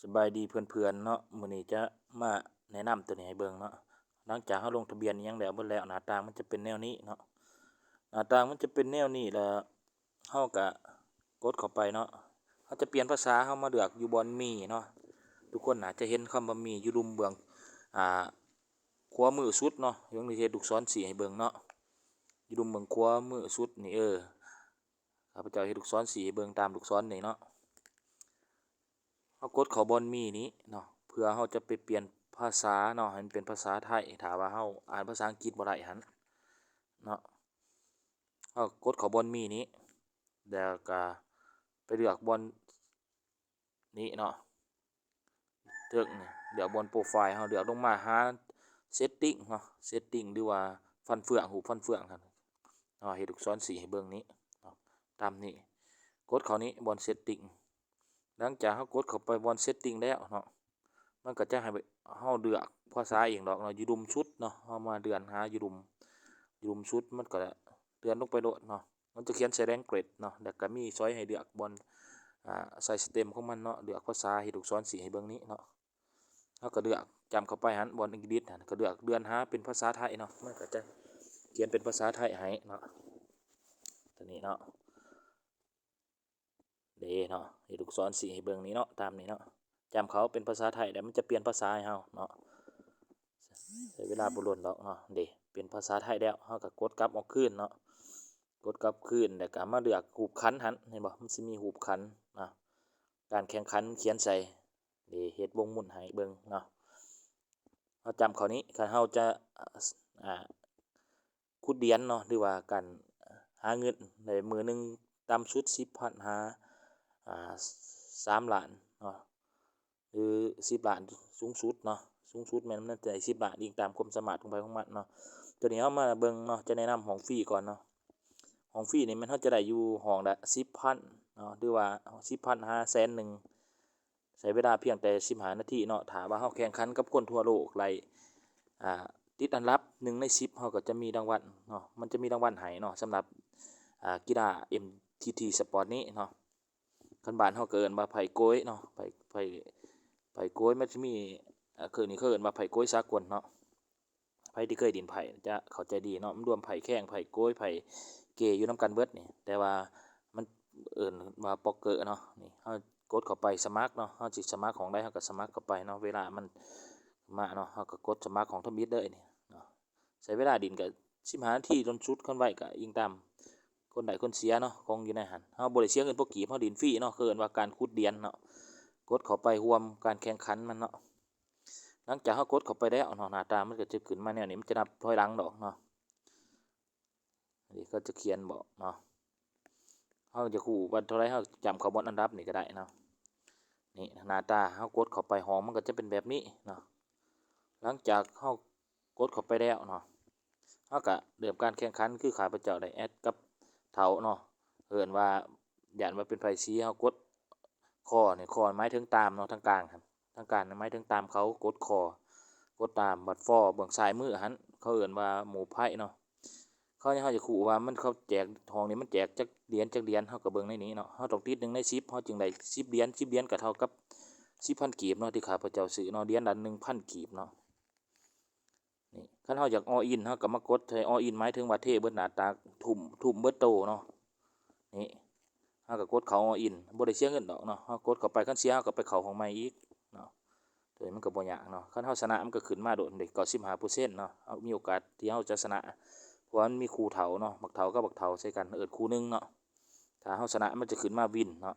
ສະບາຍດີເພື່ອນໆເນາະ, ມື້ນີ້ຈະມາແນະນຳໂຕນີ້ໃຫ້ເບິ່ງເນາະ. ຫຼັງຈາກເຮົາລົງທະບຽນອີ່ຫຍັງແລ້ວເບິດແລ້ວ ໜ້າຕ່າງມັນຈະເປັນແນວນີ້ເນາະ, ໜ້າຕ່າງມັນຈະເປັນແນວນີ້ ແລ້ວເຮົາກະກົດເຂົ້າໄປເນາະ. ເຮົາຈະປ່ຽນພາສາ ເຮົາມາເລືອກຢູ່ບ່ອນມີເນາະ. ທຸກຄົນໜ້າຈະເຫັນຄຳວ່າມີຢູ່ລຸ່ມເບື້ອງ ອ່າ ຂວາມືສຸດເນາະ, ເບິ່ງ ເຮັດລູກສອນຊີ້ໃຫ້ເບິ່ງເນາະ, ຢູ່ລຸ່ມເບື້ອງຂວາມືສຸດນີ້ ເອີ ຂ້າພະເຈົ້າເຮັດລູກສອນຊີ້ໃຫ້ເບິ່ງຕາມລູກສອນນີ້ເນາະ. ເຮົາກົດເຂົ້າບ່ອນມີນີ້ເນາະ ເພື່ອເຮົາຈະໄປປ່ຽນພາສາເນາະ ໃຫ້ມັນເປັນພາສາໄທ ຖ້າວ່າເຮົາອ່ານພາສາອັງກິດບໍ່ໄດ້ຫັ້ນເນາະ. ເຮົາກົດເຂົ້າບ່ອນມີນີ້ ແລ້ວກະໄປເລືອກບ່ອນນີ້ເນາະ ເທິງນີ້ ເລືອກບ່ອນໂປຣໄຟລ໌ ເຮົາເລືອກລົງມາຫາເຊັດຕິ້ງເນາະ, ເຊັດຕິ້ງ ຫຼືວ່າຟັນເຟືອງ ຮູບຟັນເຟືອງຫັ້ນເນາະ, ເຮັດລູກສອນຊີ້ໃຫ້ເບິ່ງນີ້ເນາະ ຕາມນີ້ ກົດເຂົ້ານີ້ ບ່ອນເຊັດຕິ້ງ. ຫຼັງຈາກເຮົາກົດເຂົ້າໄປບ່ອນເຊັດຕິ້ງແລ້ວເນາະ ມັນກໍຈະໃຫ້ເຮົາເລືອກພາສາເອງດອກເນາະ, ຢູ່ລຸ່ມສຸດເນາະ, ເຮົາມາເລື່ອນຫາຢູ່ລຸ່ມ ຢູ່ລຸ່ມສຸດ ມັນກໍເລື່ອນລົງໄປໂລດເນາະ, ມັນຈະຂຽນໃສ່ແລງເກຣດເນາະ ແລ້ວກໍມີຊ້ອຍໃຫ້ເລືອກບ່ອນ ອ່າ ໃສ່ສະເຕັມຂອງມັນເນາະ, ເລືອກພາສາ ເຮັດລູກສອນຊີ້ໃຫ້ເບິ່ງນີ້ເນາະ. ເຮົາກໍເລືອກຈ້ຳເຂົ້າໄປຫັ້ນ ບ່ອນອັງກິດຫັ້ນ ກໍເລືອກເລື່ອນຫາເປັນພາສາໄທເນາະ, ມັນກໍຈະຂຽນເປັນພາສາໄທໃຫ້ເນາະ ຕົວນີ້ເນາະ. ເດ້ເນາະ ເຮັດລູກສອນຊີ້ໃຫ້ເບິ່ງນີ້ເນາະ ຕາມນີ້ເນາະ, ຈ້ຳເຂົ້າເປັນພາສາໄທ ແລ້ວມັນຈະປ່ຽນພາສາໃຫ້ເຮົາເນາະ, ໃຊ້ເວລາບໍ່ດົນດອກເນາະ. ເດ້ ເປັນພາສາໄທແລ້ວ ເຮົາກໍກົດກັບອອກຄືນເນາະ, ກົດກັບຄືນ ແລ້ວກໍມາເລືອກຮູບຂັນຫັ້ນ ເຫັນບໍ່ ມັນຊິມີຮູບຂັນເນາະ, ການແຂ່ງຂັນຂຽນໃສ່ ເດ້ ເຮັດວົງໝຸນໃຫ້ເບິ່ງເນາະ. ເຮົາຈ້ຳເຂົ້ານີ້ ຄັນເຮົາຈະ ອ່າ ຂຸດຫຼຽນເນາະ ຫຼືວ່າການຫາເງິນໃນມື້ໜຶ່ງ ຕ່ຳສຸດສິບພັນ ຫາ ອ່າ ສາມລ້ານເນາະ ຫຼື ສິບລ້ານ ສູງສຸດເນາະ, ສູງສຸດແມ່ນມັນໄດ້ສິບລ້ານ ອີງຕາມຄວາມສາມາດຂອງໃຜຂອງມັນເນາະ. ຕົວນີ້ເຮົາມາເບິ່ງເນາະ ຈະແນະນຳຫ້ອງຟຣີກ່ອນເນາະ. ຫ້ອງຟຣີນີ້ແມ່ນເຮົາຈະໄດ້ຢູ່ຫ້ອງລະສິບພັນເນາະ ຫຼືວ່າສິບພັນ ຫາແສນໜຶ່ງ ໃຊ້ເວລາພຽງແຕ່ສິບຫ້ານາທີເນາະ. ຖ້າວ່າເຮົາແຂ່ງຂັນກັບຄົນທົ່ວໂລກໄດ້ ອ່າ ຕິດອັນດັບໜຶ່ງໃນສິບ ເຮົາກໍຈະມີລາງວັນເນາະ, ມັນຈະມີລາງວັນໃຫ້ເນາະ ສຳລັບ ອ່າ ກິລາ ເອັມທີທີ ສະປອດນີ້ເນາະ. ຄັນບ້ານເຮົາກໍເອີ້ນວ່າໄພ້ໂກຍເນາະ, ໄພ້ ໄພ້ ໄພ້ໂກຍ ມັນຈະມີ ອ່າ ຄືນີ້ເຂົາເອີ້ນວ່າໄພ້ໂກຍສາກົນເນາະ. ໃຜທີ່ເຄີຍຫຼິ້ນໄພ້ຈະເຂົ້າໃຈດີເນາະ, ມັນລວມໄພ້ແຄງ ໄພ້ໂກຍ ໄພ້ເກຢູ່ນຳກັນເບິດນີ້, ແຕ່ວ່າມັນເອີ້ນວ່າໂປກເກີເນາະ. ນີ້ເຮົາກົດເຂົ້າໄປສະໝັກເນາະ, ເຮົາຊິສະໝັກຫ້ອງໃດເຮົາກໍສະໝັກເຂົ້າໄປເນາະ. ເວລາມັນມາເນາະ ເຮົາກໍກົດສະໝັກຫ້ອງທຳອິດເລີຍນີ້ເນາະ. ໃຊ້ເວລາຫຼິ້ນກໍສິບຫ້ານາທີ ດົນສຸດ, ຄັນໄວກໍອີງຕາມຄົນໄດ້ຄົນເສຍເນາະ ຂອງຢູ່ໃນຫັ້ນ. ເຮົາບໍ່ໄດ້ເສຍເງິນພວກກີບ, ເຮົາຫຼິ້ນຟຣີເນາະ, ເຂົາເອີ້ນວ່າການຂຸດຫຼຽນເນາະ. ກົດເຂົ້າໄປຮ່ວມການແຂ່ງຂັນມັນເນາະ. ຫຼັງຈາກເຮົາກົດເຂົ້າໄປແລ້ວເນາະ, ໜ້າຕາມັນກໍຈະຂຶ້ນມາແນວນີ້, ມັນຈະນັບຖອຍຫຼັງດອກເນາະ. ນີ້ເຂົາຈະຂຽນບອກເນາະ, ເຮົາຈະຮູ້ວ່າເທົ່າໃດ ເຮົາຈ້ຳເຂົ້າບ່ອນອັນດັບນີ້ກໍໄດ້ເນາະ. ນີ້ໜ້າຕາເຮົາກົດເຂົ້າໄປຫ້ອງ ມັນກໍຈະເປັນແບບນີ້ເນາະ. ຫຼັງຈາກເຮົາກົດເຂົ້າໄປແລ້ວເນາະ, ເຮົາກໍເລີ່ມການແຂ່ງຂັນ. ຄືຂ້າພະເຈົ້າໄດ້ແອັດກັບເຖົ້າເນາະ, ເອີ້ນວ່າ ຢ້ານວ່າເປັນໄພສີ ເຮົາກົດຄໍນີ້, ຄໍໝາຍເຖິງຕາມເນາະ, ທາງກາງຫັ້ນ ທາງກາງໝາຍເຖິງຕາມເຂົາ, ກົດຄໍ ກົດຕາມ. ບັດຟໍເບື້ອງຊ້າຍມືຫັ້ນ ເຂົາເອີ້ນວ່າໝູ່ໄພເນາະ. ເຂົາ ເຮົາຢາກຮູ້ວ່າມັນ ເຂົາແຈກ ຫ້ອງນີ້ມັນແຈກຈັກຫຼຽນ ຈັກຫຼຽນ, ເຮົາກໍເບິ່ງໃນນີ້ເນາະ. ເຮົາຕ້ອງຕິດໜຶ່ງໃນສິບ ເຮົາຈຶ່ງໄດ້ສິບຫຼຽນ, ສິບຫຼຽນກໍເທົ່າກັບສິບພັນກີບເນາະ ທີ່ຂ້າພະເຈົ້າຊື້ເນາະ, ຫຼຽນລະໜຶ່ງພັນກີບເນາະ. ນີ້ ຄັນເຮົາຢາກ all in ເຮົາກໍມາກົດໃສ່ all in ໝາຍເຖິງວ່າເທເບິດໜ້າຕາ, ທຸ່ມ ທຸ່ມເບິດໂຕເນາະ. ນີ້ ເຮົາກໍກົດເຂົ້າ all in ບໍ່ໄດ້ເສຍເງິນດອກເນາະ, ເຮົາກົດເຂົ້າໄປ, ຄັນເສຍເຮົາກໍໄປເຂົ້າຫ້ອງໃໝ່ອີກເນາະ. ໂດຍມັນກໍບໍ່ຍາກເນາະ, ຄັນເຮົາຊະນະມັນກໍຂຶ້ນມາໂດດເດ້ ເກົ້າສິບຫ້າເປີເຊັນເນາະ, ເຮົາມີໂອກາດທີ່ເຮົາຈະຊະນະ ເພາະວ່າມັນມີຄູ່ເຖົ້າເນາະ, ບັກເຖົ້າກັບບັກເຖົ້າໃສ່ກັນ ເອີ້ນຄູ່ໜຶ່ງເນາະ. ຖ້າເຮົາຊະນະມັນຈະຂຶ້ນມາວິນເນາະ.